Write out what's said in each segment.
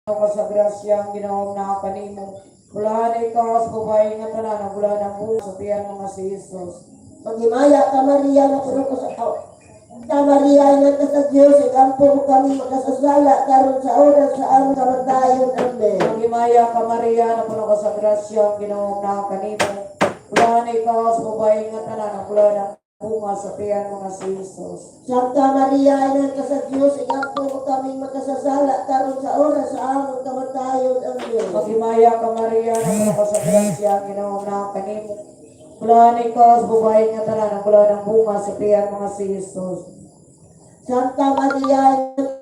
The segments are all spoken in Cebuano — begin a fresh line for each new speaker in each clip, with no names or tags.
Ka sa grasya, ang Ginoo naa kanimo. Bulahan ikaw sa babae nga tanan, ug bulahan ang bunga sa tiyan mo nga si Jesus.
Maghimaya ka, Maria, na puno ka sa, oh, ka Maria, inahan ka sa Diyos, igampo mo kami makasasala karon sa oras sa among kamatayon. Amen.
Maghimaya ka, Maria, na puno ka sa grasya, ang Ginoo naa kanimo. Bulahan ikaw sa babae nga tanan, ug bulahan ang bunga sa tiyan mo nga si Jesus.
Santa Maria, inahan ka sa Diyos, igampo mo kami makasasala karon sa oras sa among kamatayon. Amen.
Maghimaya ka, Maria, na puno ka sa grasya, ang Ginoo naa kanimo. Bulahan ikaw sa babae nga tanan, ug bulahan ang bunga sa tiyan mo nga si Jesus.
Santa Maria, inahan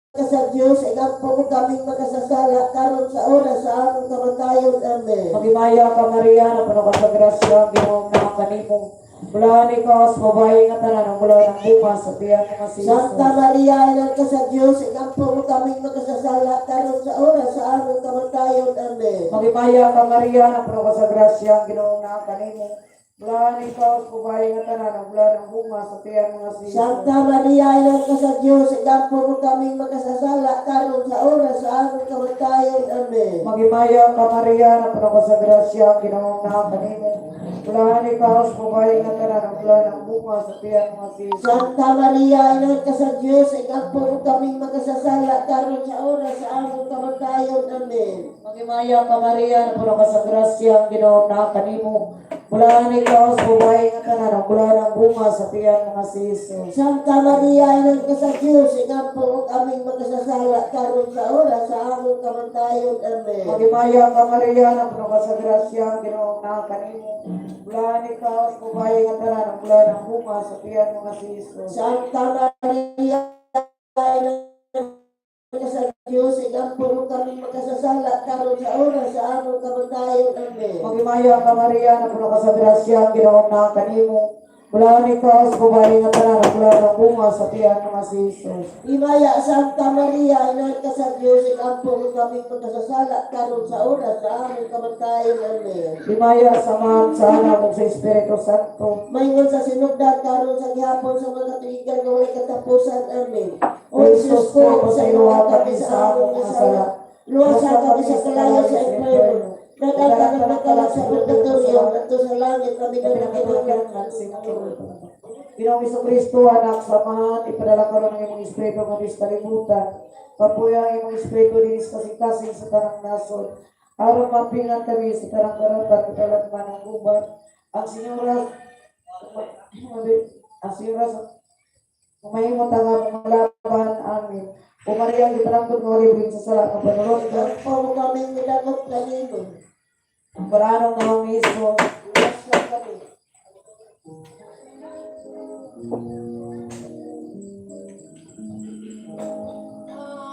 ka sa Diyos, igampo mo kami makasasala karon sa oras sa among kamatayon. Amen.
Maghimaya ka, Maria, na puno ka sa grasya, ang Ginoo naa kanimo. Bulahan ikaw sa babae nga tanan, ug bulahan ang bunga sa tiyan mo nga si Jesus.
Santa Maria, inahan ka sa Diyos, igampo mo kami makasasala karon sa oras sa among kamatayon. Amen.
Maghimaya ka, Maria, na puno ka sa grasya, ang Ginoo naa kanimo. Bulahan ikaw sa babae nga tanan, ug bulahan ang bunga sa tiyan mo nga si Jesus.
Santa Maria, inahan ka sa Diyos, igampo mo kami makasasala karon sa oras sa among kamatayon. Amen.
Maghimaya ka, Maria, na puno ka sa grasya, ang Ginoo naa kanimo. Bulahan ikaw sa babae nga tanan, ug bulahan ang bunga sa tiyan mo nga si Jesus.
Santa Maria, inahan ka sa Diyos, igampo mo kami makasasala karon sa oras sa among kamatayon. Amen.
Maghimaya ka, Maria, na puno ka sa grasya, ang Ginoo naa kanimo. Bulahan ikaw sa babae nga tanan, ug bulahan ang bunga sa tiyan mo nga si Jesus.
Santa Maria, inahan ka sa Diyos, igampo mo kami makasasala karon sa oras sa among kamatayon. Amen.
Maghimaya ka, Maria, na puno ka sa grasya, ang Ginoo naa kanimo. Bulahan ikaw sa babae nga tanan, ug bulahan ang bunga sa tiyan mo nga si Jesus.
Santa Maria, inahan ka sa Diyos, igampo mo kami makasasala karon sa oras sa among kamatayon. Amen.
Maghimaya ka, Maria, na puno ka sa grasya, ang Ginoo naa kanimo. Bulahan ikaw sa babae nga tanan, ug bulahan ang bunga sa tiyan mo nga si Jesus.
Himaya, Santa Maria, inahan ka sa Diyos, igampo mo kami makasasala karon sa oras sa among kamatayon. Amen.
Himaya sa Amahan, sa Anak, ug sa Espiritu Santo.
Maingon sa sinugdan, karon sa gihapon, sa mga katuigan nga walay katapusan. Amen.
O Jesus ko, pasayloa kami sa among mga sala.
Luwasa kami sa kalayo sa impyerno. Dad-a tanang makalag sa purgatorio, ngadto sa langit, labi na nanginahanglan.
Ginoong Kristo, Anak sa Amahan, ipadala karon ang imong Espiritu nga sa kalibutan. Papuyo ang imong Espiritu dinhi sa kasing-kasing sa tanang nasod, aron mampingan kami sa tanang karapat ug katalagman ang uban. Ang Senyora mahimong ang among laban. Amen. O Maria, gipanangkot nga walay sa sala nga panulondon,
Igampo mo kami midangop kanimo.
Ang balaanong nawong ni Jesus,
Luwasa kami.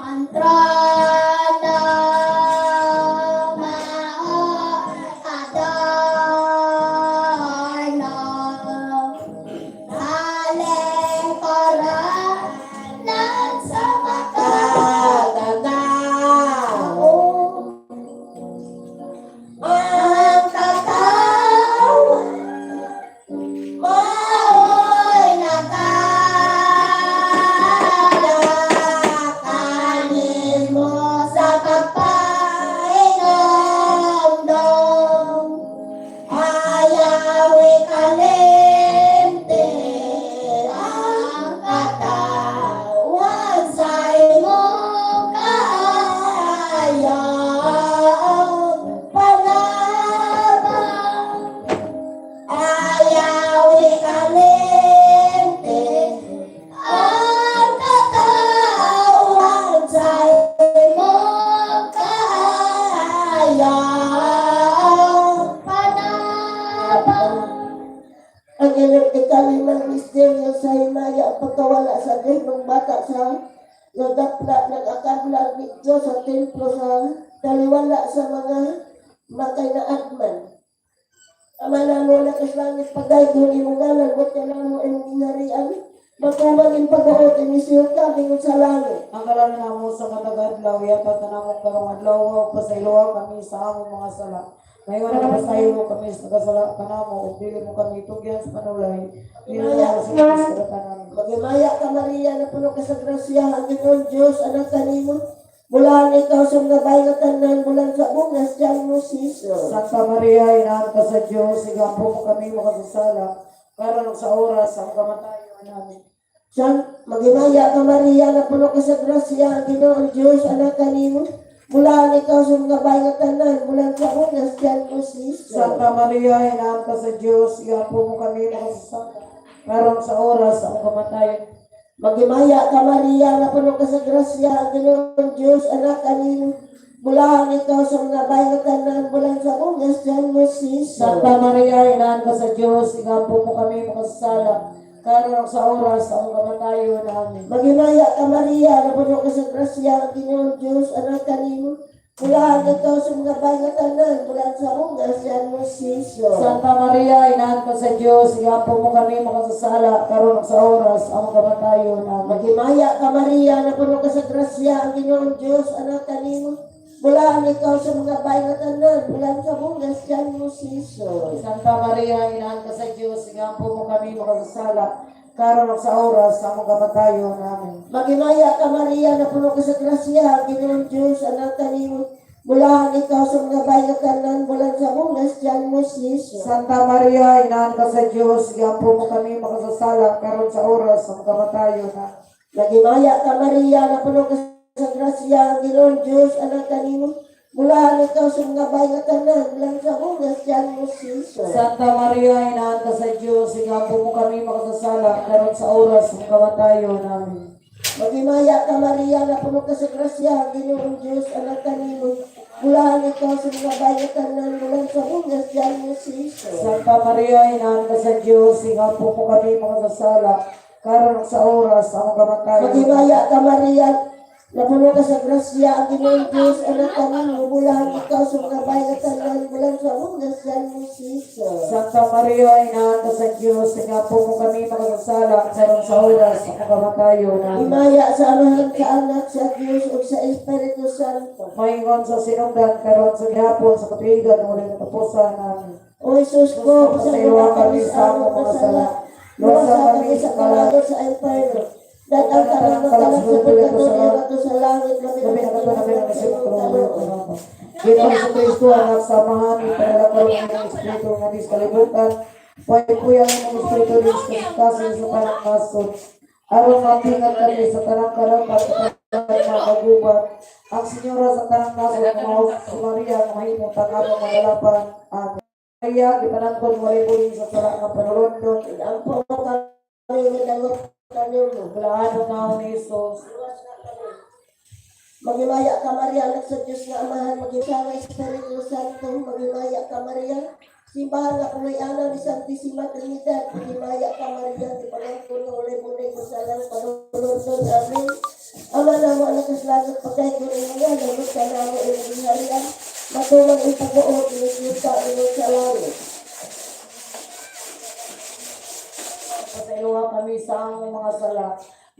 Ang trono mao adorno, kalingkuran sa
Katatao.
Ang katawhan mao'y nagdala kanimo sa pagpahinumdom. Ayaw ikalimti ang katawan sa imong kaayo panabang. Ayaw ikalimti ang katawan sa imong kaayo panabang.
Ang ikalimang misteryo sa himaya, ang pagkawala sa ng bata sa nagapla, nag-akabla ni Diyos sa templo sa taliwala sa mga makainaadman. Ama namo na sa langit, pagdaygon imong ngalan, moabot namo imong gingharian, matuman imong pagbuot, ingon sa ingon sa langit.
Ang kalan namo sa matag adlaw, ihatag kanamo karong adlaw, ug pasayloa kami sa among mga sala, maingon nga nagpasaylo kami sa nagasala kanamo, ug dili mo kami tugyan sa panulay. Dili mo sa sa tanan.
Maghimaya ka, Maria, na puno ka sa grasya, ang Ginoong Diyos, ana kanimo. Bulahan ikaw sa mga babae nga tanan, bulahan sa bunga sa tiyan mo si Jesus.
Santa Maria, inahan ka sa Diyos, igampo mo kami makasasala, karon sa oras ang kamatayon namin.
San, maghimaya ka, Maria, na puno ka sa grasya, ang Ginoong Diyos, anak kanimo. Bulahan ikaw sa mga babae nga tanan, bulahan sa bunga sa tiyan mo si Jesus.
Santa Maria, inahan ka sa Diyos, igampo mo kami makasasala, karon sa oras ang kamatayon.
Maghimaya ka, Maria, na puno ka sa grasya, ang Ginoong Diyos, anak kanimo. Bulahan ikaw sa mga babae nga tanan, bulahan sa bunga sa tiyan mo si Jesus.
Santa Maria, inahan ka sa Diyos, igampo mo kami makasasala, karon sa oras ang kamatayon namin.
Maghimaya ka, Maria, na puno ka sa grasya, ang Ginoong Diyos, anak kanimo. Bulahan ikaw sa mga babae nga tanan, bulahan sa bunga sa tiyan mo si Jesus.
Santa Maria, inahan ka sa Diyos, igampo mo kami makasasala, karon sa oras ang kamatayon namin.
Maghimaya ka, Maria, na puno ka sa grasya, ang Ginoong Diyos, anak kanimo. Bulahan ikaw sa mga babae nga tanan, bulahan sa bunga sa tiyan mo si Jesus.
Santa Maria, inahan ka sa Diyos, igampo mo kami makasasala, karon sa oras ang kamatayon namin.
Maghimaya ka, Maria, na puno ka sa grasya, ang Ginoong Diyos, anak kanimo. Bulahan ikaw sa mga babae nga tanan, bulahan sa bunga sa tiyan mo si Jesus.
Santa Maria, inahan ka sa Diyos, igampo mo kami makasasala, karon sa oras ang kamatayon namin.
Maghimaya ka, Maria, na puno ka sa grasya, ang Ginoong Diyos, anak kanimo. Bulahan ikaw sa mga babae nga tanan, bulahan sa bunga sa tiyan mo si Jesus.
Santa Maria, inahan ka sa Diyos, igampo mo kami makasasala, karon sa oras ang kamatayon namin.
Maghimaya ka, Maria, na puno ka sa grasya, ang Ginoong Diyos, anak kanimo. Bulahan ikaw sa mga babae nga tanan, bulahan sa bunga sa tiyan mo si Jesus.
Santa Maria, inahan ka sa Diyos, igampo mo kami makasasala, karon sa oras ang kamatayon.
Maghimaya ka, Maria, na puno ka sa grasya, ang Ginoong Diyos, anak kanimo. Bulahan ikaw sa mga babae nga tanan, bulahan sa bunga sa tiyan mo si Jesus.
Santa Maria, inahan ka sa Diyos, igampo mo kami makasasala, karon sa oras ang kamatayon namin.
Himaya sa Amahan, sa Anak, sa Diyos, ug sa Espiritu Santo.
Maingon sa sinugdan, karon sa gihapon, sa katuigan, walay katapusan namin.
O Jesus ko,
Pasayloa
pasayloa kami sa among mga sala. Luwasa kami sa kalagot sa impyerno. Datang kami ng kalag sa purgatorio at sa langit, labi
Labi
na
na kato namin ang isip
sa kaloob.
Ginoong sa Kristo, anak, samahan, ipadala karon ng Espiritu nga dis kalibutan. Paypuyan ang Espiritu dis kasing sa tanang nasod. Aron mapingat kami sa tanang karapat at tanang mga kagubat. Ang Senyora sa tanang nasod, mga si Maria, mahimong tangabang malalapan. Amen. Maria, gipanangkon walay buling sa sala nga panulondon.
Ampo kami nga kanimo.
Bulaan ang naon ni Jesus.
Maghimaya ka, Maria, anak sa Diyos nga Amahan, maghimaya ka, Espiritu Santo, maghimaya ka, Maria. Simbahan nga puloy-anan ni Santissima Trinidad, maghimaya ka, Maria, di pangangkon nga walay bunay mo sa lang panulundon. Amen. Ama namo anak sa langit, pagdayon imo nga, lagot ka namo imong gingharian, matuman ang pag-uot, inig yuta, ingon sa langit.
Pasayloa kami sa among mga sala.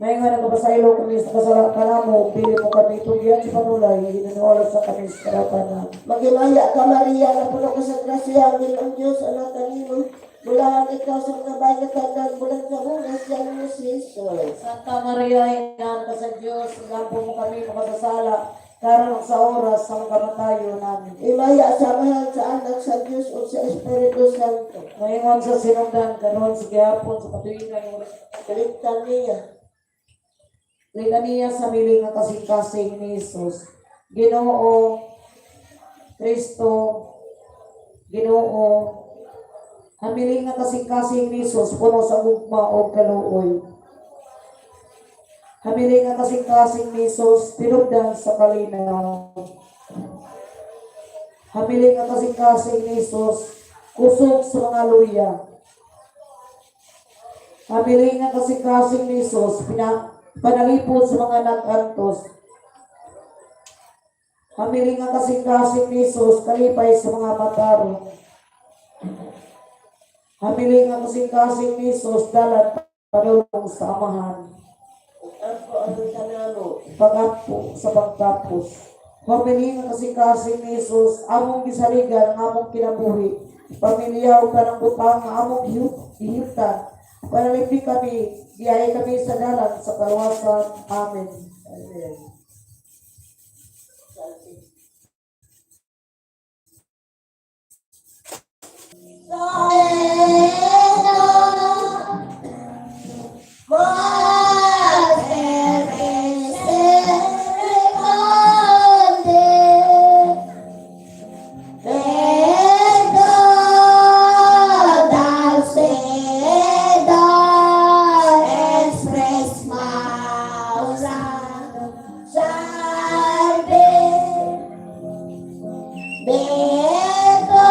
May nga nagpapasaylo kami sa kasala kanamo, pili mo kami tugyan sa panulay, hinaniwala sa kami sa karapan namin.
Maghimaya ka, Maria, na puno ka sa grasya, ang Ginoong Diyos, anak kanimo. Bulahan ikaw sa mga babae nga tanan, bulahan sa bunga sa tiyan mo si Jesus.
Santa Maria, inahan ka sa Diyos, igampo mo kami makasasala, karon sa oras sa kamatayon namin.
Himaya sa Amahan, sa Anak, sa Diyos, ug sa Espiritu Santo.
Ngayon sa sinugdan, karon sa gihapon, sa katuigan, wala sa
Litanya.
Litaniya sa miling nga kasing-kasing ni Jesus. Ginoo, Kristo, Ginoo, ang miling nga kasing-kasing ni Jesus puno sa gugma o kaluoy. Hamiling nga kasing-kasing ni Jesus tinubdan sa kalinaw. Hamiling nga kasing-kasing ni Jesus kusog sa mga luya. Hamiling nga kasing-kasing ni Jesus panalipod sa mga nagantos. Hamiling nga kasing-kasing ni Jesus kalipay sa mga matarong. Hamiling nga kasing-kasing ni Jesus dalat padulong sa Amahan.
Ampo ang kanamo.
Pag-ampo sa pagtapos. Pamilya nga kasing-kasing ni Jesus, among gisaligan ang among kinabuhi. Pamilya o tanang butang nga among gihuptan. Panalipdi kami, giyahe kami sa dalan sa kaluwasan. Amen.
Amen.
Virgo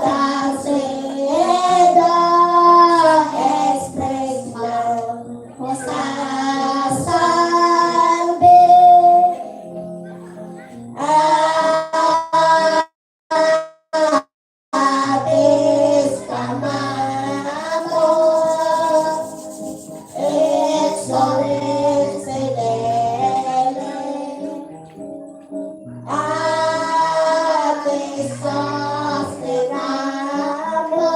nacido es Prisma sa salve. Atis kamamo, exoris fidele, Atis sostenamo,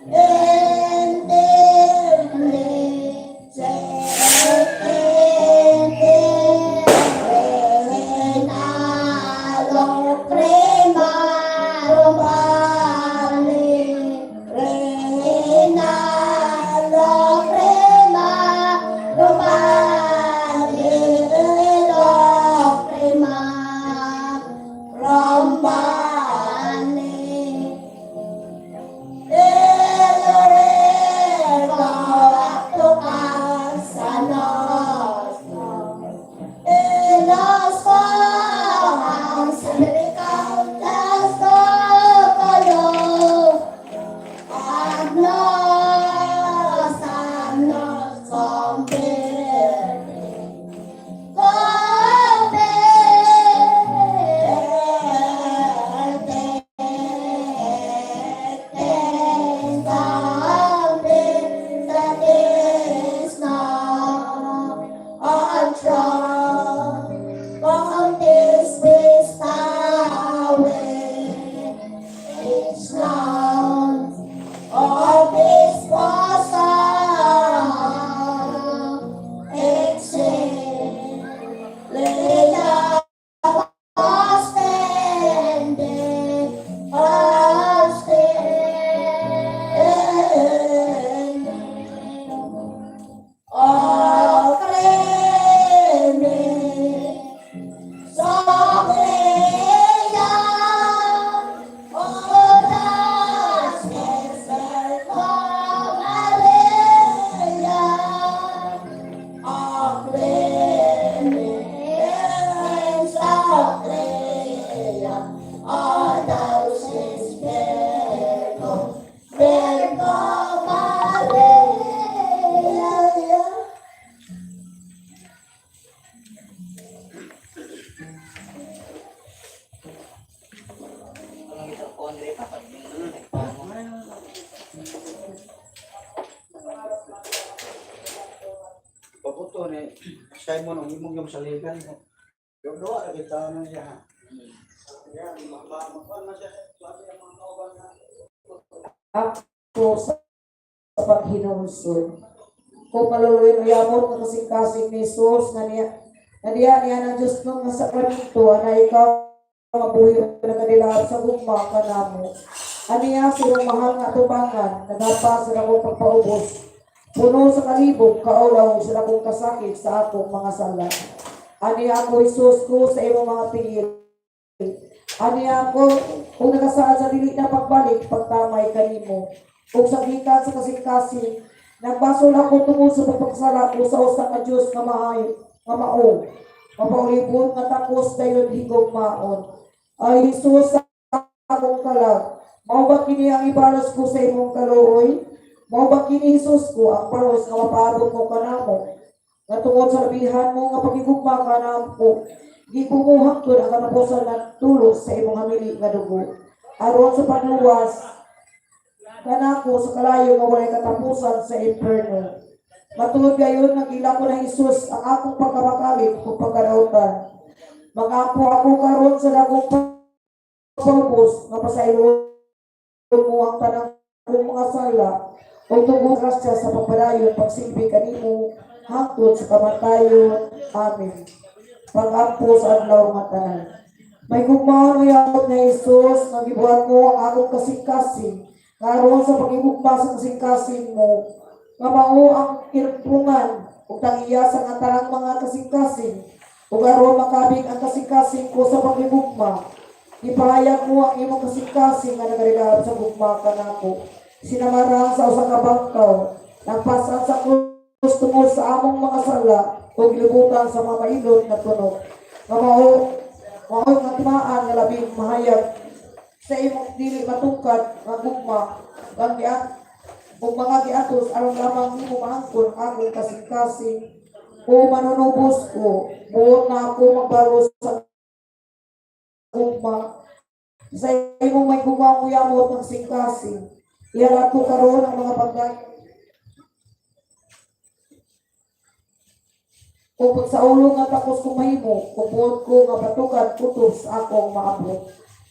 in Dili, in Reinalo prima Romani, Reinalo prima Romani, lo prima Romani. Elorego tukang sa nostro. Elos ang sa kolo. Agnos, agnos, converte. Converte, something that is not on on this is not of this bosom exceed Leia ostende ostende O creme Sofia Oras Maria O creme Sofia O dulces Virgo Virgo Maria.
Pabuto ni Simon ang imong yung saligan. Yung doa ra kita na siya. Ya, maka man siya sabi ang mga kauban na
Ako sa paghinumsum. Kung maluluin uyamot nga kasing-kasing ni Jesus nga niya niya ng Diyos nung nga sakramento ana ikaw nga buhi na kanilahap sa gugma kanamo. Aniya sirong mahal nga atubangan nagapa sa dakong pagpaubos. Puno sa kalibog kaulaw sa dakong kasakit sa akong mga sala. Aniya ako, Jesus ko, sa imong mga tingil. Aniya ako kung nagasaad sa dili na pagbalik pagtamay kanimo. Ug sa gikan sa kasing-kasing, nagbasol ako tungod sa pagpagsala ko sa usa ka Dios nga maayo, nga mao. Mapaulibon nga takos dayon higugmaon. Ay Jesus sa akong kalag, mao ba kini ang ibalos ko sa imong kaluoy? Mao ba kini, Jesus ko, ang paros nga mapaabot mo kanamo? Nga tungod sa labihan mo nga pagigugma kanamo, gipunguhang ko ang katapusan ng tulos sa imong hamili nga dugo. Aron sa panuwas kanako sa kalayo nga walay katapusan sa impierno. Matungod gayon, nagila ko na Jesus ang akong pagkamakalit ug pagkadautan. Mag-ampo ako karon sa dakong pagpaubos nga pasayloon mo ang tanang kong mga sala ug tungod grasya sa pagpadayon pagsilbi kanimo hangtod sa kamatayon. Amen. Pag-ampo sa adlaw nga tanan. May gugmaon uyabot nga Jesus nga gibuhat mo ang akong kasing-kasing. Karon sa pagigugma sa kasing-kasing mo nga mao ang kinumpungan ug tag-iya sa nga tanang mga kasing-kasing ug aron makabig ang kasing-kasing ko sa pagigugma. Ipahayag mo ang imong kasing-kasing nga nagarilahap sa gugma kanako. Sinamarang sa usa ka bangkaw, nagpasan sa krus tungod sa among mga sala ug gilubutan sa mga mailot nga tunok. Nga mao mao nga timaan nga dili matungkad nga gugma kang giat ug mga giatos aron lamang nimo maangkon ang akong kasing-kasing. O manunubos ko, buot na ako magbalos sa gugma sa imong may gugma yamot ng kasing-kasing. Ihalat ko karon ang mga pagdayon o pagsaulog nga takos ko mahimo, ug buot ko nga patukad kutob sa akong maabot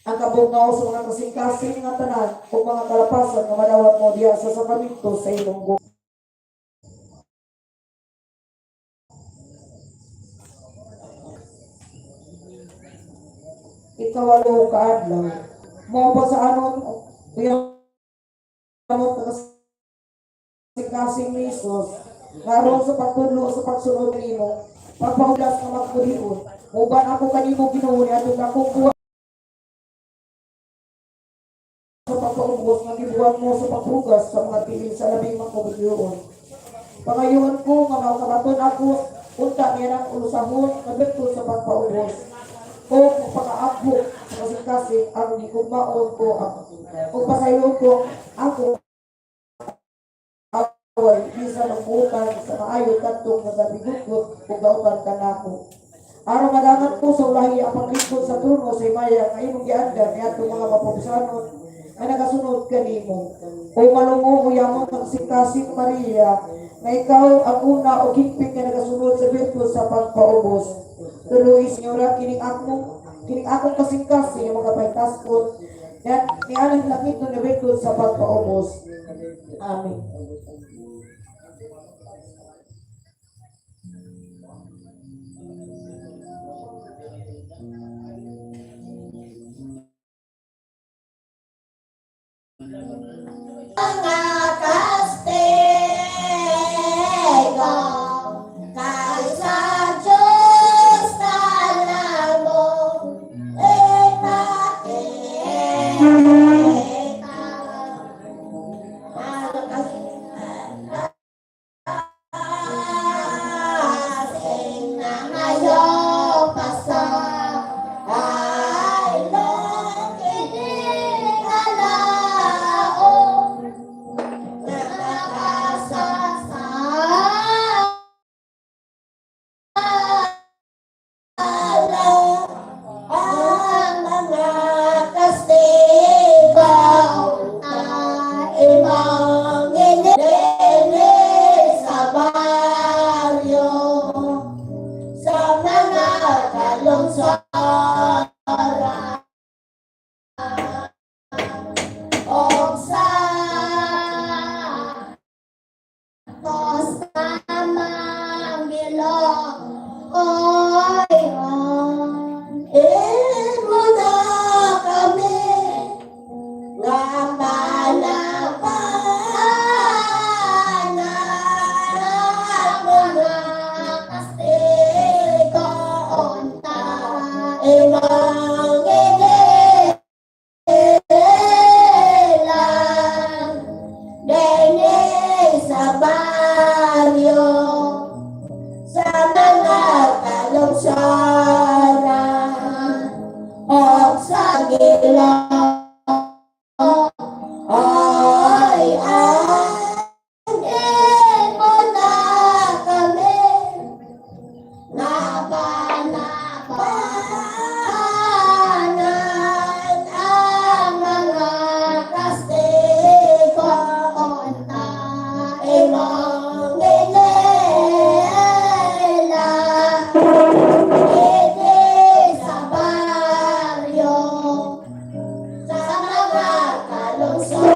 ang kabugnaw sa mga kasing-kasing nga tanan ug mga kalapasan nga madawat mo diha sa sakramento sa imong gugma. Ikawalo ka adlaw. Mao pa sa anon uyamot nga kasing-kasing ni Jesus nga aron sa pagtudlo sa pagsunod nimo, pagpahulas nga magpulion. Uban ako kanimo, Ginoo, niadtong akong buhat sa pagpaubos nga gibuhat mo sa paghugas sa mga tiil sa labing makabudlayon. Pangayoon ko nga makabaton ako unta niya ng ulusahon nga birtud sa pagpaubos o magpakaabho sa kasing-kasing ang gigugmaon ko ang ug pasayloon ko ako away bisan ang butan sa maayo kadtong nagabigutgot ug dautan kanako. Aron madangat ko sa ulahi ang paglingkod sa trono sa himaya nga imong giandam niadtong mga mapubsanon nga nagasunod kanimo. O malungo o yamot ang kasing Maria, nga ikaw ang una o higpit nga nagasunod sa birtud sa pagpaubos. Tuloy, Senyora, kining akong kasing-kasing nga mga pahitaskon ni anang langit nga birtud sa pagpaubos. Amen.
Mga kastigo kay sa Diyos tanan mo ipakita mga kasing na ngayong pasa ay kalaom nakakasasala ang mga kastigo ay imong inili sa baryo sa mga kalungsoran o sa Costa Oy, imo na kami nga panapanan mga kastigo unta imong inilang dene sa baryo sa mga kalungsoran o sa gilong ay ang mo na kami nga panapanan ang mga kastigo unta imong inilang dene sa baryo sa mga kalungsoran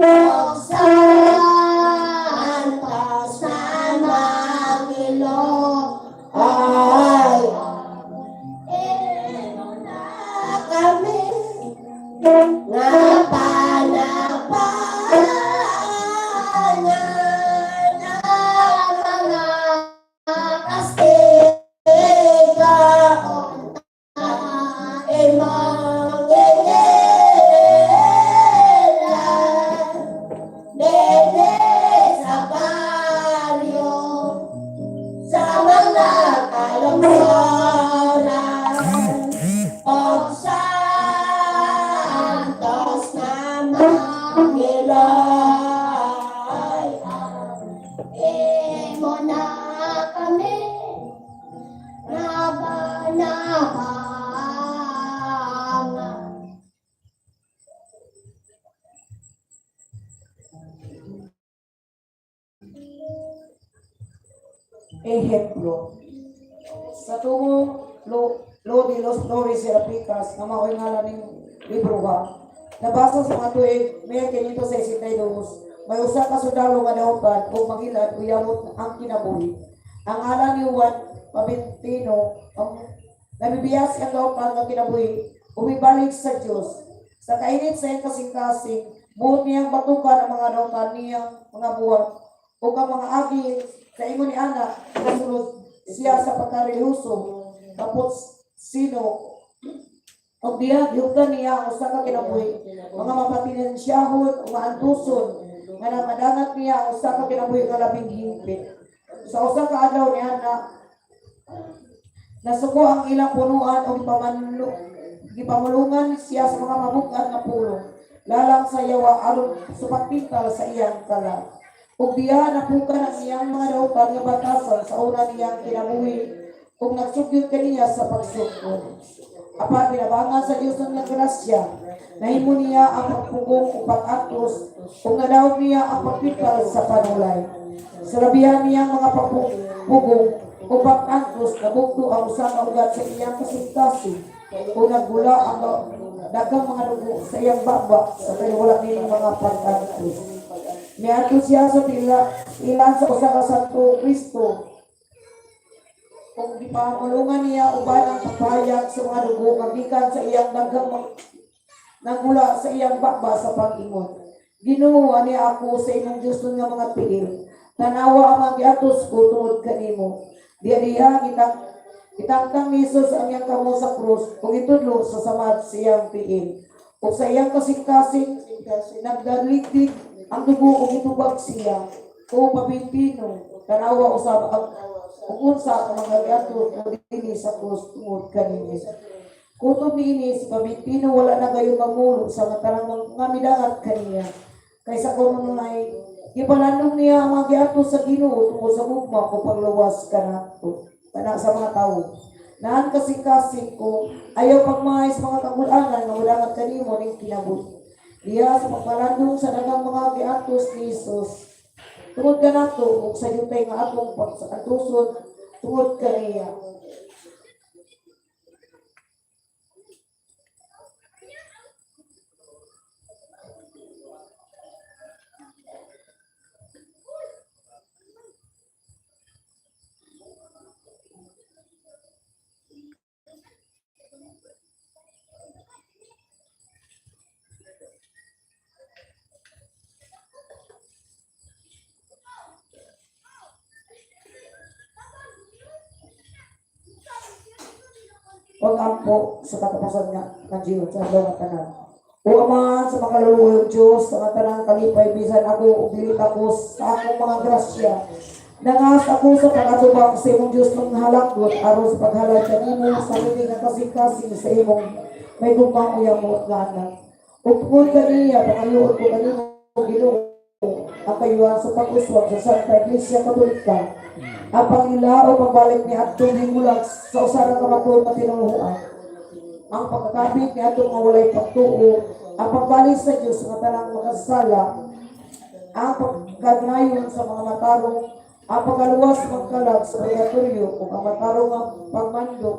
o sa antas na mangilong ay imo na kami nga panapanan ang mga kastigo imong inilang dene sa baryo sa mga kalungsoran o sa Nabangan.
Ehemplo. Sa tungong Lo de los Flores Serapicas, nga mao'y ngalan ning libro ha, nabasa sa mga tuig 1562, may usa ka sundalo nga naupan og mangilad o yamot ang kinabuhi. Ang ngalan ni Juan Pabentino, ang nabibiyas ang dautan nga kinabuhi, umibalik sa Dios. Sa kainit sa iyang kasing-kasing, buot niyang batukan ang mga dautan niyang mga buhat o ang mga agi sa ingon ni ana kasulod siya sa pagkarelihiyoso kapot sino og diha gihuptan niya ang usa ka kinabuhi mga mapatinensyahon o maantuson nga namadangat niya ang usa ka kinabuhi nga labing hingpit. Sa usa ka adlaw niya na nasuko ang ilang punuan og gipamulungan siya sa mga mabugat nga pulong lalang sa yawa aron supagpintal sa iyang kala. Ug diha napukan ang iyang mga dautan nga batasan sa una niyang kinabuhi ug nagsugyot kaniya sa pagsugod. Apan binabangan sa Dios ng grasya, nahimo niya ang pagpugong ug pag-antos ug nadaog niya ang pagpintal sa panulay. Sa labihan niyang mga pagpugong ug pag-antos, nabugto ang usa ka ugat sa iyang kasing-kasing ug naggula ang daghang mga dugo sa iyang baba sa wala nining mga pag-antos. Niadto siya sa tila ilan sa usa ka Santo Kristo ug gipamulungan niya uban ang pagpahayag sa mga dugo nga gikan sa iyang daghang nagula sa iyang baba sa pag-ingon. Ginoo, ani ako sa imong Dios nga mga tiil. Tanawa ang mga giatos ko tungod kanimo. Diya diha gitangtang ni Jesus ang iyang kamo sa krus ug itudlo sa samad sa iyang tiil. Ug sa iyang kasing-kasing nagdaligdig ang dugo ug itubag siya. O Pabintino, tanawa usab ang ug unsa ang mga giatos mo dinhi sa krus tungod kanimo. Kutob niini si Pabintino wala na gayon mamulo sa mga tanang mga midangat kaniya. Kaysa kuno ay gipalandong niya ang mga giatos sa Ginoo tungod sa gugma o pagluwas kanato kana sa mga tawo. Naan kasing-kasing ko ayaw pagmahay sa mga kagulanan nga mudangat kanimo ning kinabuhi. Diya sa pagpalandong sa daghang mga giatos ni Jesus tungod kanato ug sa yutay nga atong pagsaantuson tungod kaniya. Pag-ampo sa katapusan nga ng Diyos sa adlaw nga tanan. O Ama sa makaluluoy Diyos sa tanang kalipay bisan ako ug dili ako sa akong mga grasya. Nangas ako sa pag-atubang sa imong Diyos ng halakot aron sa paghalad kanimo sa mining nga kasing-kasing sa imong may gugmang uyamot nga anak. Ug tungod kaniya pangayoon ko kanimo, Ginoo, ang kayuhan sa pag-uswag sa Santa Iglesia Katolika, ang pangila o pagbalik ni atong hingulag sa usa ra ka matuod nga tinuluhan, ang pagkakabit ni atong nga walay pagtuo, ang pagbalik sa Dios nga tanang makasala, ang pagkagnayon sa mga matarong, ang pagkaluwas sa magkalag sa purgatorio ug ang matarong nga pagmando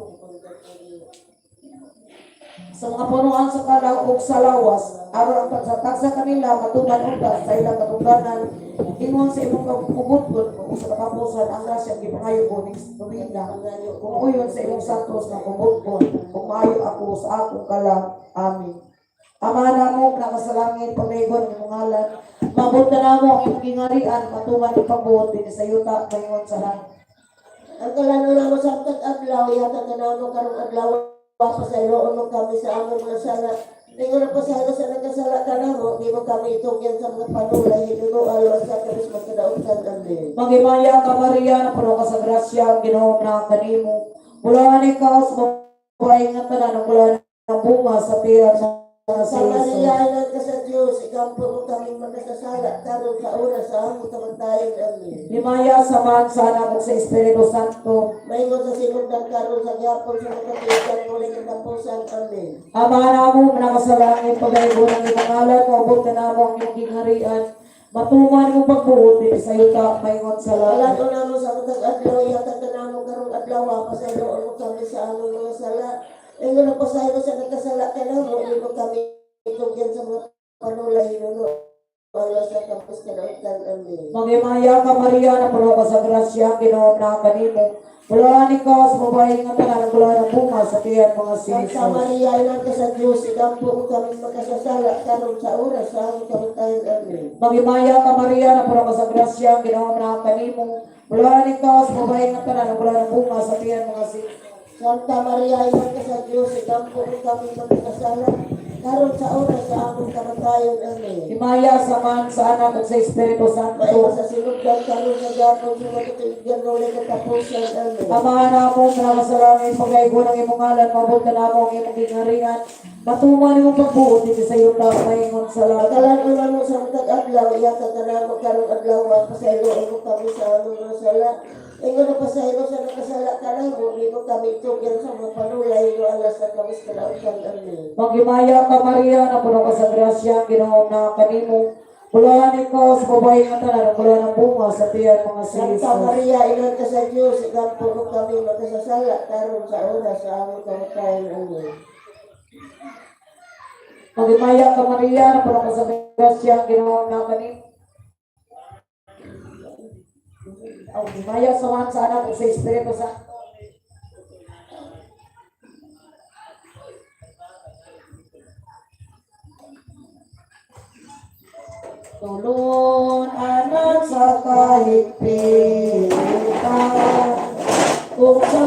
sa mga punuan sa kalaw ug sa lawas aron ang tagsa-tagsa kanila matuman unta sa ilang katungdanan ingon sa imong kabubut-on ug sa katapusan ang grasya gipangayo ko ning tuwina kung uyon sa imong santos nga kabubut-on ug maayo ako sa akong kalag. Amen. Ama namo nga nasa langit, pagdaygon ang imong ngalan. Maabot na namo ang imong gingarian, matuman ang pagbuot dinhi sa yuta maingon sa langit.
Ang kalano namo sa samtang adlaw, ihatag na namo karong adlaw, pasayloon mo kami sa among mga sala. Ningon na pasaylo sa nagkasala kanamo, di mo kami itugyan sa mga panulay, hinunuan sa kami sa magkadautan. Amen.
Maghimaya ka, Maria, na puno ka sa grasya, ang Ginoo na kanimo. Bulahan ikaw sa babae nga tanan, ang bulahan ng bunga sa tiyan sa mga
Sa
si
Maria,
Jesus.
Inang ka sa Diyos, ikampo mo kaming makasasala, karon sa oras sa among kamatayon. Amen.
Himaya sa Amahan, sa Anak ug sa Espiritu Santo.
Maingon sa sinugdan, karon sa gyapon, sa makatuigan, walay katapusan. Amen.
Ama namo nga naa sa langit, pagayuon ang imong ngalan, moabot kanamo ang imong gingharian. Matuman imong pagbuot dinhi sa yuta maingon sa langit.
Kalan-on namo sa matag adlaw, ihatag kanamo karong adlaw, pasayloon mo kami sa among mga sala. Ingon ang pasaylo sa nagkasala kanamo, imo kami itugyan sa mga panulay, hinuno alas sa kapos kanautan. Amen.
Maghimaya ka, Maria, napuno ka sa grasya, ang Ginoo naa kanimo. Bulahan ikaw sa babae nga tanan, ug bulahan ang bunga sa tiyan mga si
Santa
Jesus.
Maria, Inang ka sa Diyos, ikampo mo kami makasasala, karon sa oras sa among kamatayon. Amen.
Maghimaya ka, Maria, napuno ka sa grasya, ang Ginoo naa kanimo. Bulahan ikaw sa babae nga tanan, ug bulahan ang bunga sa tiyan mga si Jesus.
Santa Maria, Inang ka sa Diyos, ikampo mo kami makasasala, karon sa oras sa among kamatayon. Amen.
Himaya sa Amahan, sa Anak ug sa Espiritu Santo.
Maingon sa sinugdan, karon sa gyapon, sa makatuigan, walay katapusan. Amen.
Ama namo nga naa sa langit, pagayuon ang imong ngalan, moabot kanamo ang imong gingharian. Matuman imong pagbuot dinhi sa yuta maingon sa langit.
Kalan-on namo sa matag adlaw, ihatag kanamo karong adlaw, pasayloon mo kami sa among mga sala. Ingon ang pasaylo sa nakasala kanamo, imo kami itugyan sa mga panulay, no alas sa kamis kalautan. Amen.
Maghimaya ka, Maria, napuno ka sa grasya, ang Ginoo naa kanimo. Bulahan ikaw sa babae nga tanan, ug bulahan ang bunga sa tiyan mga si
Santa
Jesus.
Maria, Inang ka sa Diyos, ikampo mo kami makasasala, karon sa oras sa among kamatayon. Amen.
Maghimaya ka, Maria, napuno ka sa grasya, ang Ginoo naa kanimo. Ang himaya sa Amahan, sa Anak ug sa Espiritu Santo. Tulon anak sa kahigpitan, kung sa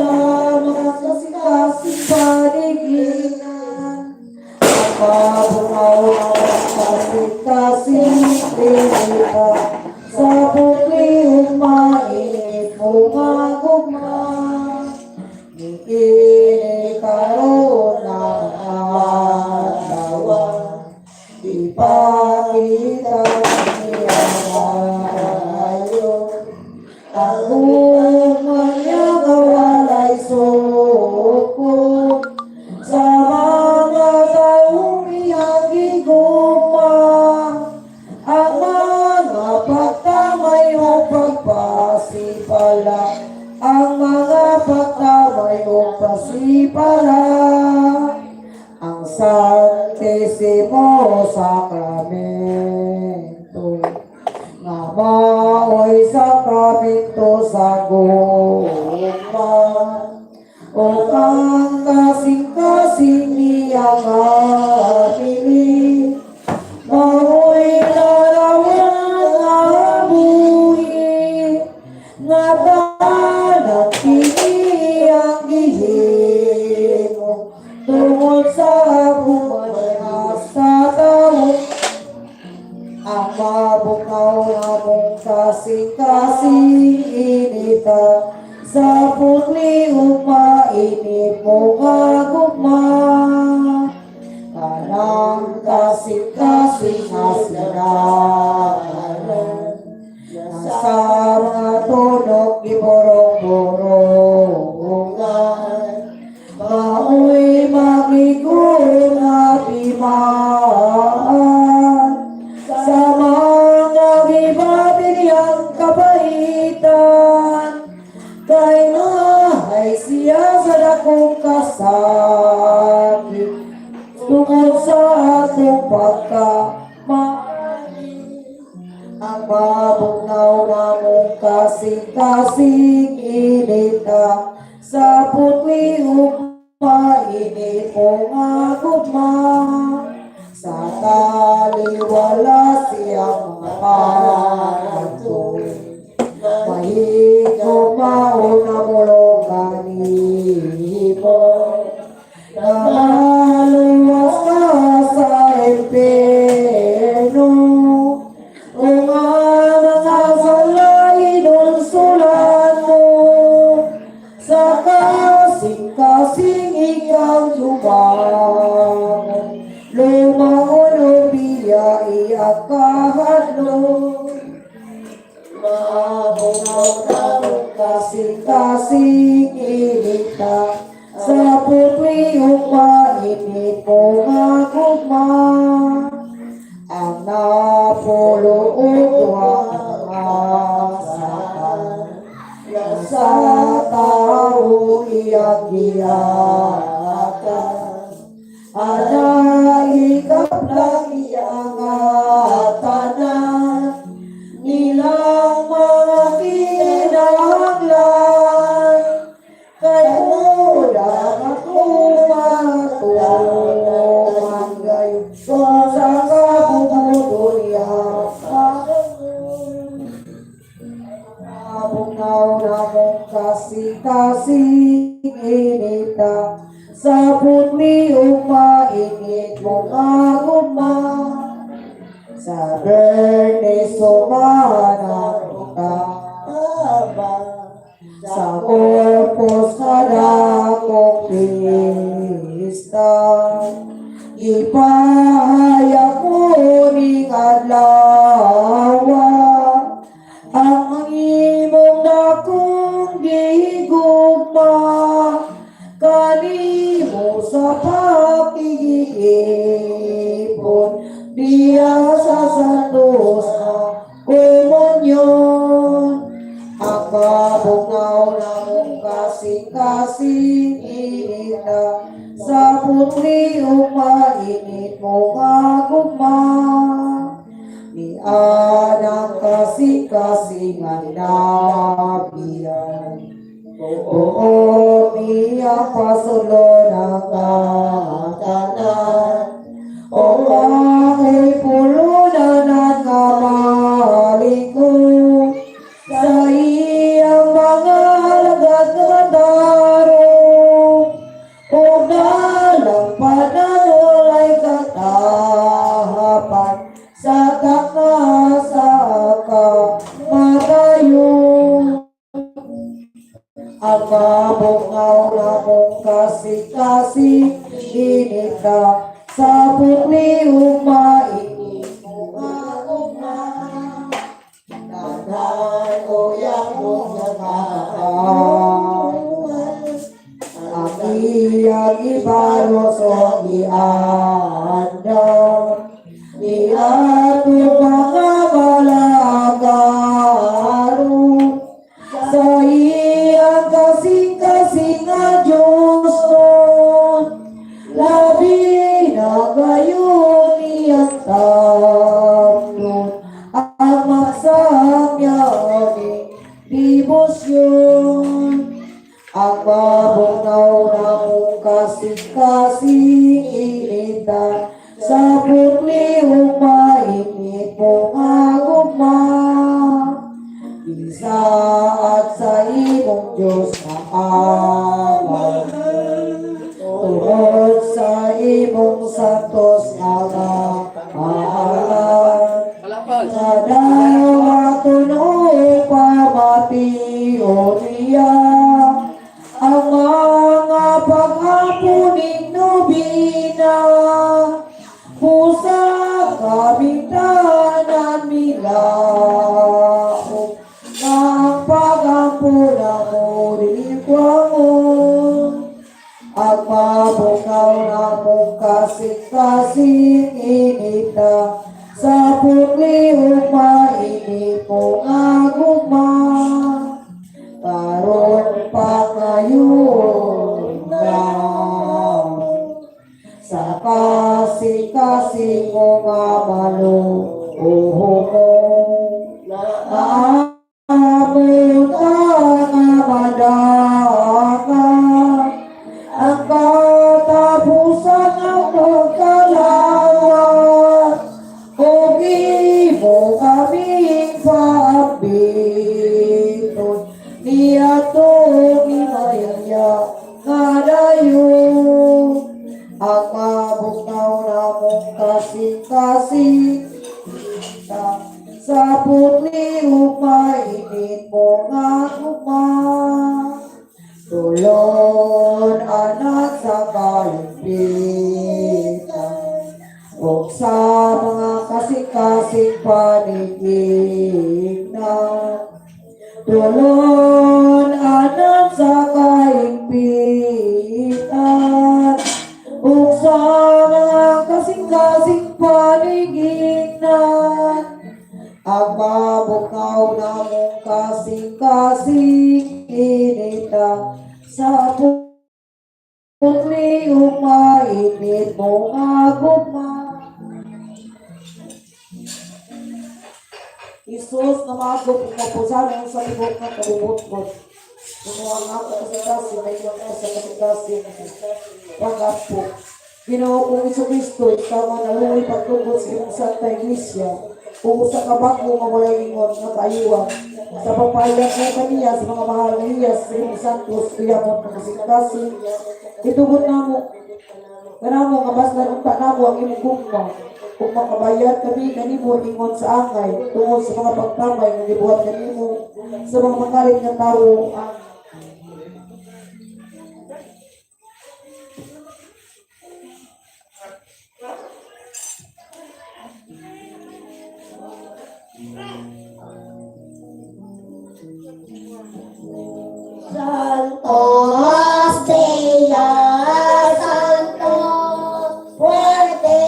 mga kasing-kasing paniginan, ang mabungaw ang kasing-kasing pinita, sa putli umainit mo gugma, niini karon ang adlaw. Ipakita niya tayo ang gugma niya nga walay sukod sa mga taong iyang gigugma, ang mga pagtamay o pagpasipala, ang mga pagtamay o pasipala, ang Santissimo Sacramento nga mao'y sakramento sa gugma o ang kasing-kasing niya nga pili mao'y larawan nga buhi nga tanan kini ang gihimo tungod sa gugma sa tawo, ang mabugnaw namong kasing-kasing inita sa putli ug mainit mo nga gugma, kanang kasing-kasing nga sinaran sa mga tunok giborong-borongan, mao'y magigun nga timaan sa mga gibati niyang kabaitan, kay nahay siya sa dakong kasakit tungod sa atong pagkamali, ang mabugnaw namong kasing-kasing inita sa putli ug mainit mo nga gugma, sa taliwala siyang mga pangadto mahigugmaon na mulong kanimo na maluwas ka sa impyerno o nga mga sala inulsulan mo sa kasing-kasing ikaw dumangon. Kasing-kasing inita sa putli ug mainit mo nga gugma, ang napulo og duha ka saka sa tao iyang gihatag. Ana ikaplang iyang tanan nilang mga kinahanglan, kay kulang ako matuman gayon sa kabubut-on niya. Mabugnaw namong kasing-kasing inita sa putli ug mainit mo nga gugma, sa Biyernes sumahan ka sa Corpus nga dakong pista. Ipahayag mo ning adlaw ang imong dakong gigugma kanimo sa pakigipon diya sa santos na komunyon. Ang mabugnaw namong kasing-kasing inita sa putli ug mainit mo nga gugma ni anang kasing-kasing nabiyan. Oo, niya pasulo ng tanan o ako'y pulunanan nga mahalingkod sa iyang mga alagad nga matarong ug dalang pananulay katahapan sa takna sa kamatayon. Ang mabugnaw namong kasing-kasing inita sa putli ug mainit mo nga gugma. Tanan o yamo nga ang iyang ibalos o giandam niadto mga balagaro sa iyang kasing-kasing nga Diyos labi na gayon iyang tamlon ang magsamya ni debosyon. Ang mabugnaw namong kasing-kasing inita sa putli ug mainit mo nga gugma isa at sa imong Diyos na Ama tungod sa imong santos nga ngalan nga dawaton o pamation niya ang mga pag-ampo ning nobina. Busa kaming tanan milaom nga ang pag-ampo namo dili kwangon. Ang mabugnaw namong kasing-kasing inita sa putli ug mainit mo nga gugma karon pa ngayon na sa kasing-kasing mo nga maluho mo amot nga madanga ang katapusan ng pagkalawa kung imo kaming paambiton niadtong himaya nga dayon. Ang mabugnaw namong kasing-kasing sa putli ug mainit mo nga gugma tulon anak sa kaligpitan ug sa mga kasing-kasing panigigna tulon. Putli ug mainit mo nga gugma. Isus na maagop ug mapusanon sa tibok nga kalibutan. Kuno ang ako kasing-kasing, may iyong sa kasing-kasing pag-apo. Ginoo kong Kristo, ikaw nga naluoy pagtugot sa imong Santa Iglesia, ug usa ka bag-o nga walay ingon nga kaayuhan. Sa pagpahayag mo kaniya sa mga mahal nga hiyas sa imong santos, uyabon nga kasing-kasing, itugot namo kanamo nga baslan unta namo ang imong gugma ug makabayad kami kanimo ingon sa angay tungod sa mga pagtamay nga gibuhat kanimo sa mga makalit nga tawo ang
Santos Dea, Santos Fuerte,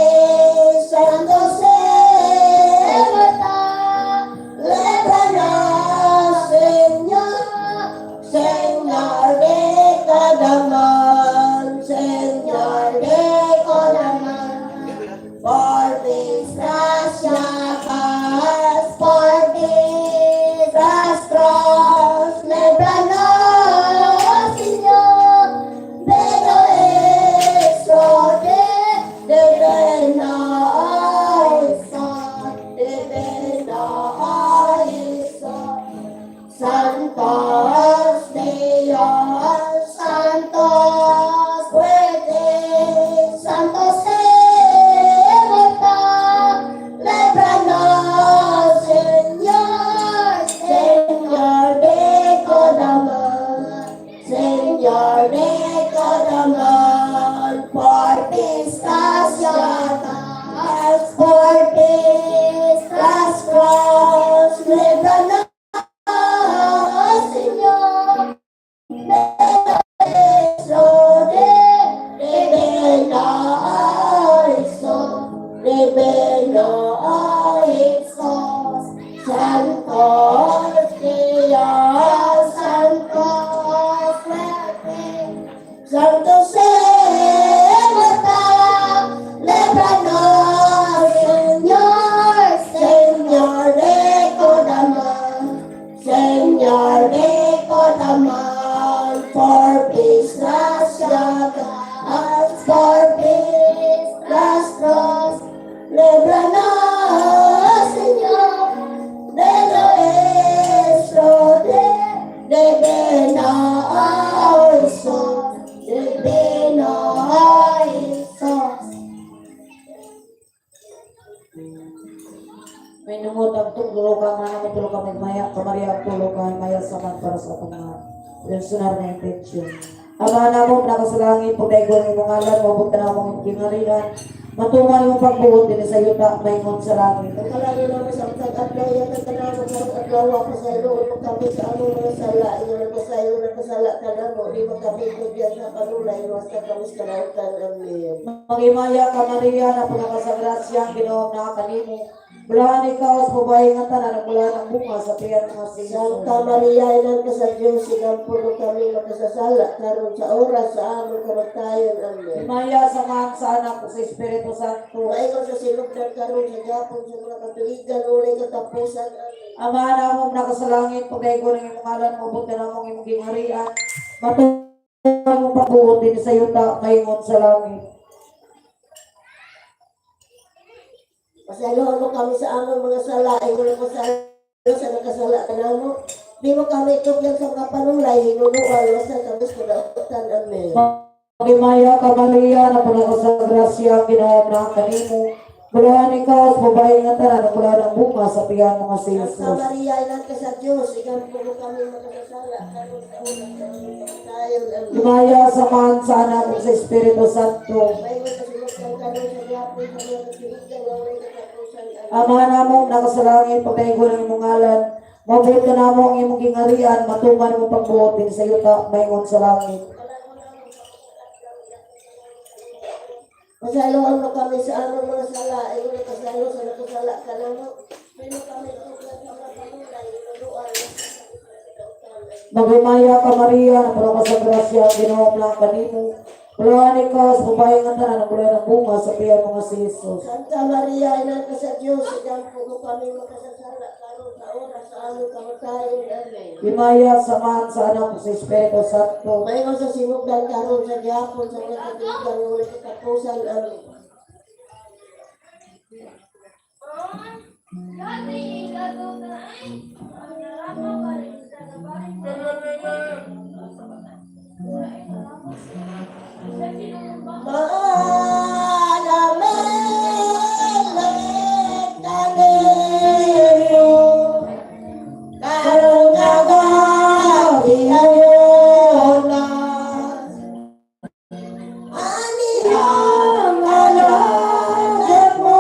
Santos Sebata, Líbranos, Señor, Señor de Kadaman, Señor de Kadaman, por nuestras llagas, por mis rastros, líbranos, Señor, de nuestro de venanza, de venanza. Santos Dios, Santos fuerte, Santos inmortal, líbranos, Señor, Señor de Kodama, Señor de Kodama, por pistas llagas, por pistas cross, líbranos, Señor, de de Santos Dios, Santos fuerte, Santos inmortal, líbranos, Señor, Señor de Kodama, Señor de Kodaman, por pistas llagas, por mis rastros, líbranos, Señor, de nuestro de venanza, de venanza.
May nungot ang tulo ka nga namo tulo ka may maya ka Maria ang tulo ka maya saman para sa atong mga personal na intensyon. Ama namo nga sa langit, pagdaygon ang imong ngalan, moabot ka namo ang imong gingharian, matuman imong pagbuot dinhi sa yuta maingon sa langit.
Pagkalagi namin sa matag adlaw, yata kanamo karong adlaw pasaylo mo kami sa among mga sala, ingon pasaylo na kasala kanamo, di mo kami tugyan sa panulay, basta kami sa kalautan. Amen.
Mangimaya ka Maria, na puno ka sa grasya, ang Ginoo naa kanimo. Bulahan ikaw sa babae nga tanan, ug bulahan ang bunga sa tiyan nga si Jesus.
Santa Maria, inan ka sa Diyos, igampo mo kami makasasala, karon sa oras sa among kamatayon. Amen.
Himaya sa Amahan, sa Anak, ug sa Espiritu Santo.
Maingon sa silugdan karon sa Japon sa mga katuigan, walay katapusan. Amen.
Ama namong naka sa langit, pagdaygon ang imong ngalan, moabot ka namong imong gingharian. Matuman imong pagbuot dinhi sa yuta maingon sa langit.
Pasayloan mo kami sa among mga sala, ingon ko sa sa nakasala kanamo. Di mo kami tugyan sa mga panulay, hinunuan, basta kami sa kalautan. Amen.
Himaya ka Maria, na puno ka sa grasya, ang Ginoo naa kanimo. Bulahan ikaw sa babae nga tanan, ug bulahan ang bunga sa tiyan nga si
Santa
Jesus.
Maria, inan ka sa Diyos, igampo mo kami makasasala, karon sa oras sa among kamatayon. Amen.
Himaya sa Amahan, sa Anak, ug sa Espiritu Santo.
Maingon sa silugdan karon sa Japon sa mga katuigan, walay katapusan. Amen.
Ama namong naka sa langit, pagdaygon ang imong ngalan, moabot ka namo ang imong gingharian, matuman imong pagbuot dinhi sa yuta maingon sa langit.
Pasayloan mo kami sa among mga sala, ingon pasaylo sa nakasala kanamo. Di mo kami tugyan sa mga panulay, hinunuan, basta kami sa kalautan. Amen.
Maghimaya ka Maria, na puno ka sa grasya, ang Ginoo naa kanimo. Bulahan ikaw sa babae nga tanan, ug bulahan ang bunga sa tiyan mo nga si Jesus.
Santa Maria, ina ka sa Diyos, igampo mo kami makasasala karon sa oras sa among kamatayon. Amen.
Himaya samahan sa Anak ug sa Espiritu Santo.
Maingon sa sinugdan karon sa gihapon sa mga katuigan nga walay katapusan. Amen. Malamig kanino, karon nga gabi ayona. Ani ang alagad mo,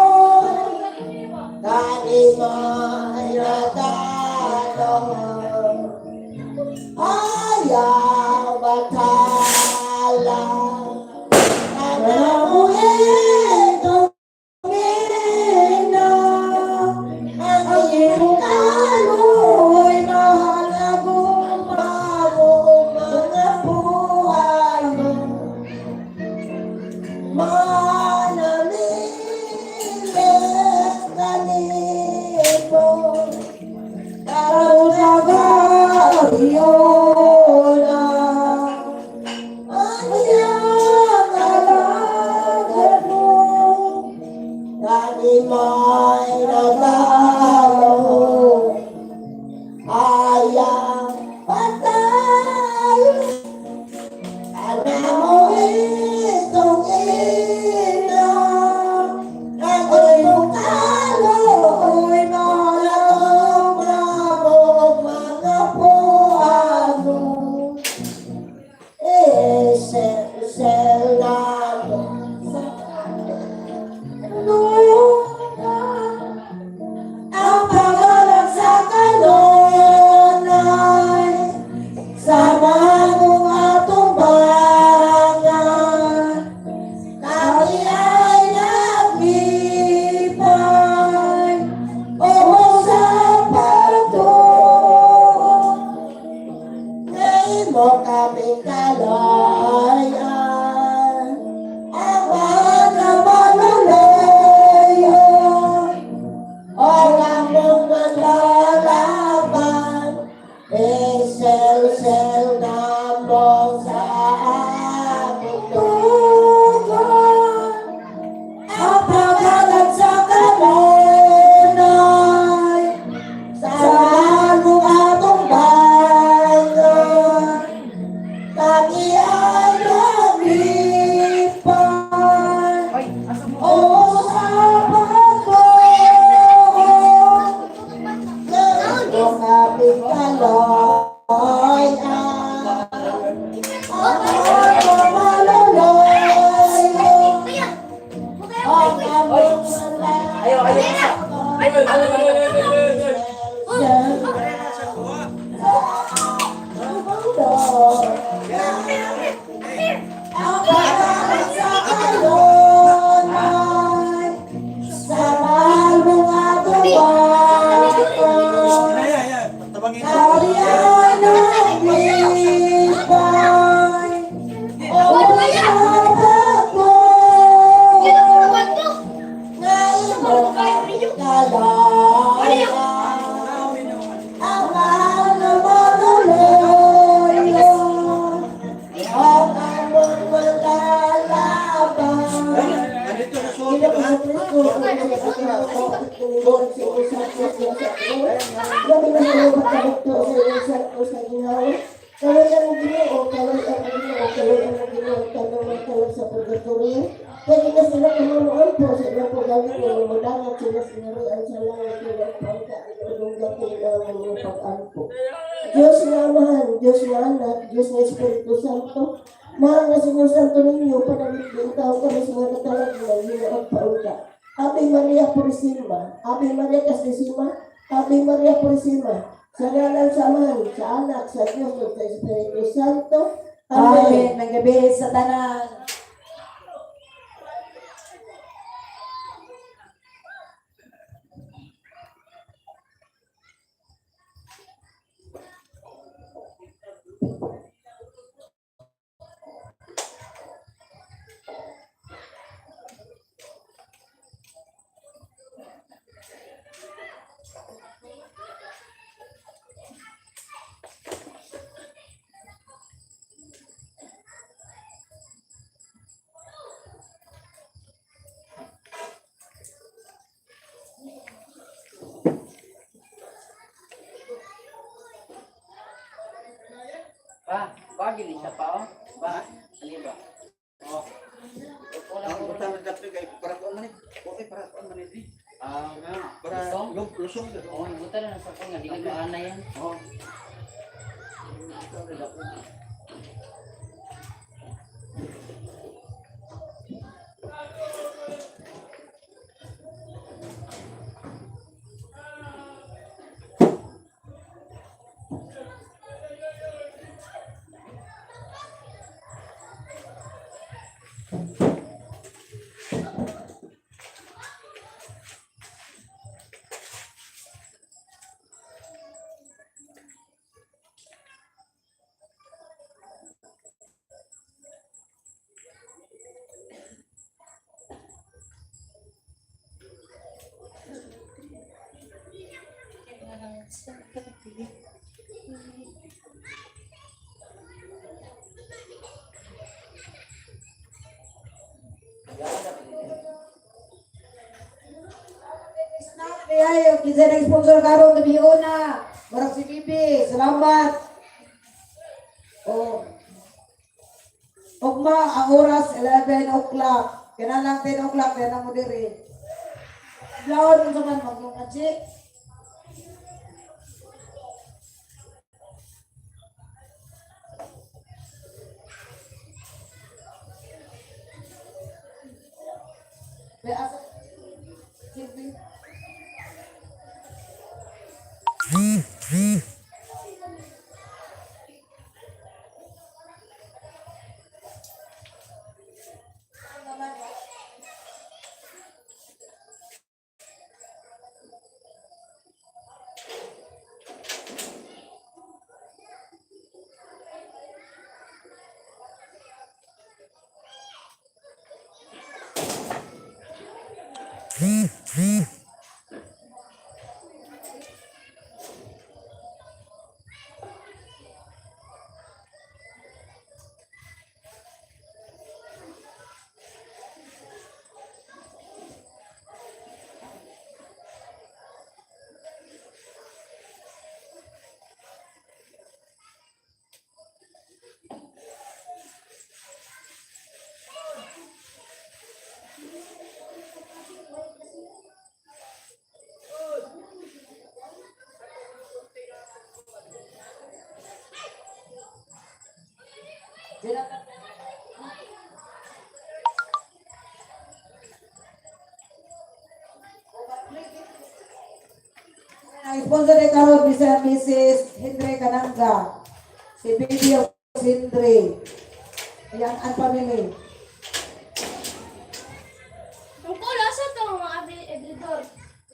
kanimo ay natalo. Ayaw batala, Kanabuhin tumina, ang iyong kaloy mahalagang bago mga buhay mo. Manamilit ganito, karon na gabi na. Ang iyang alagad mo, Lagi mo'y natalo, ayaw patay. Alam mo itong ina, ang iyong kaloy malamang mga puano. Esel na mo sa luna, ang pangalan sa kanunay, sa bagong atong bangan, kami ay naglipay, o sa pagtuo. Ngayon mo kami kalayan, ang mga malalayo, o among malalaban, esel-sel na mo sa among tugon. Ang pagalan sa kanunay, sa bagong atong bangan, kami ay naglipay. O sa pagbuo, ng aming kaloyan, ang aming malalayo, ang aming malalayo. Ang pangalan sa kanunay, sa mahal mong atong bata,
Ay, ay, ay. Tabangin.
kami ay naglipay. O sa pagbuo, ngayon mo kami kalayan, ang mahal na malalayo, ang among malalaban.
Andito sa suot, ha?
Pwede na sila kamamuan po sa ilang pagaling ng mudangat sila sinarian sa langit ng pangka at ang mga pag-ampo. Diyos nga Amahan, Diyos nga Anak, Diyos nga Espiritu Santo, mahal nga Senyor Santo ninyo, panalipin tao kami sa mga katalag ng hinaang paunta. Ave Maria Purisima, Ave Maria Castisima, Ave Maria Purisima, sa ngalan sa Amahan, sa Anak, sa Diyos, at sa Espiritu Santo.
Amen.
Amen.
May gabi sa tanan.
Pa, pagi ni siya pa oh. Ba, ano ba?
Oh.
Wala
Ang
ko.
butang na dapat kay para kuan man ni. Okay, para kuan man ni.
Ah,
Para
Lusong?
lusong.
Oh, buta na sa ko nga dili maana yan.
Oh.
Snack ni ayo kinsa nag-sponsor karon gabi una. Murag si Bibi, salamat. Oh. Ugma ang oras 11 o'clock. Kinahanglan 10 o'clock kaya na mo diri. Blaon mo sa man maglungan. May asa. Silbi. Ang sponsor ni karon Mr. and Mrs. Henry Kananga. Si Bibi of Henry. Ayan ang family.
Ang kula sa to mga abridor.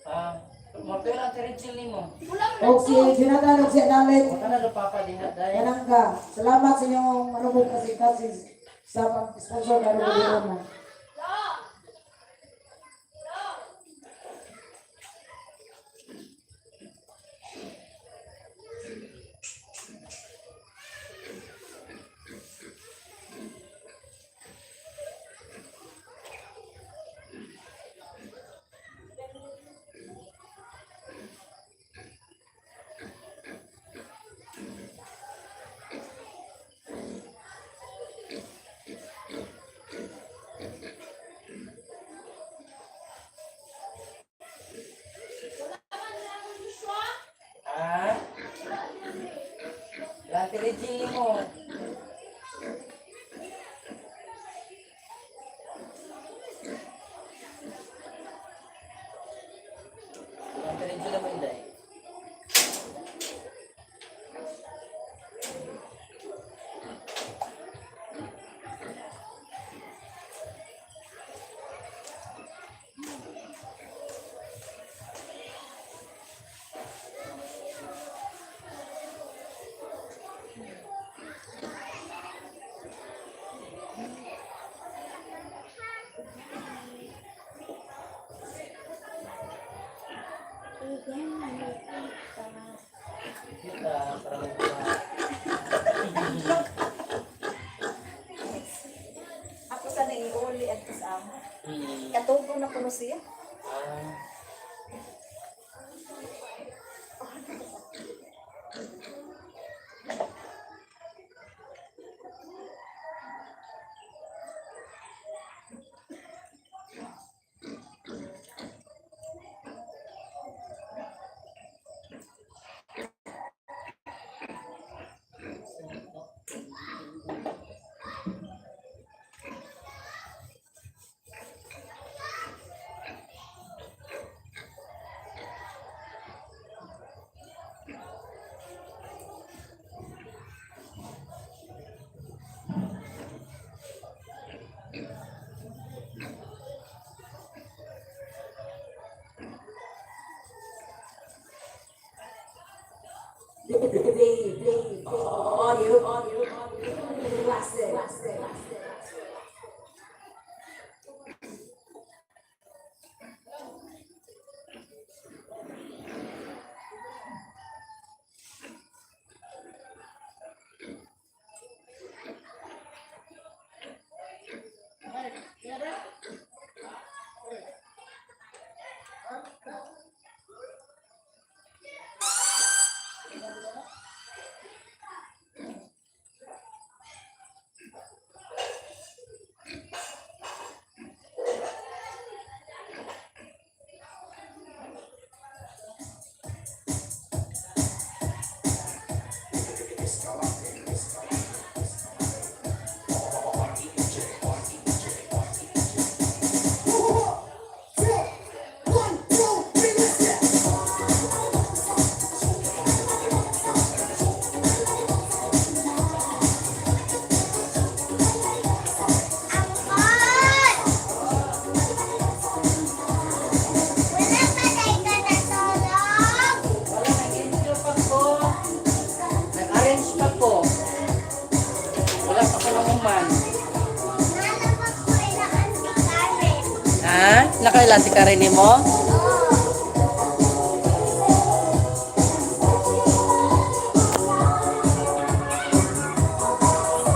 Ah, mapira ang Rachel nimo.
Wala man
O si Jonathan o si Analet
Wala na do papa diha dai.
Kananga. Salamat sa inyong manubog kasi kasi sa pag-sponsor karon gabi una.
Ah. Wala ang Rachel nimo. Wala ang Rachel naman dai. Kita para magpa.
Ako sa naiuli at sa amo. Katugo na kuno siya.
Ah.
The audio classic.
Angkol! Wala pa tayo ka natulog?
Wala, nag-intro pa ko. Nag-arrange pa ko. Wala pa ko naman.
Nalabag ko ilang si Karen.
Ha? Nakailan si Karen mo?
Oo.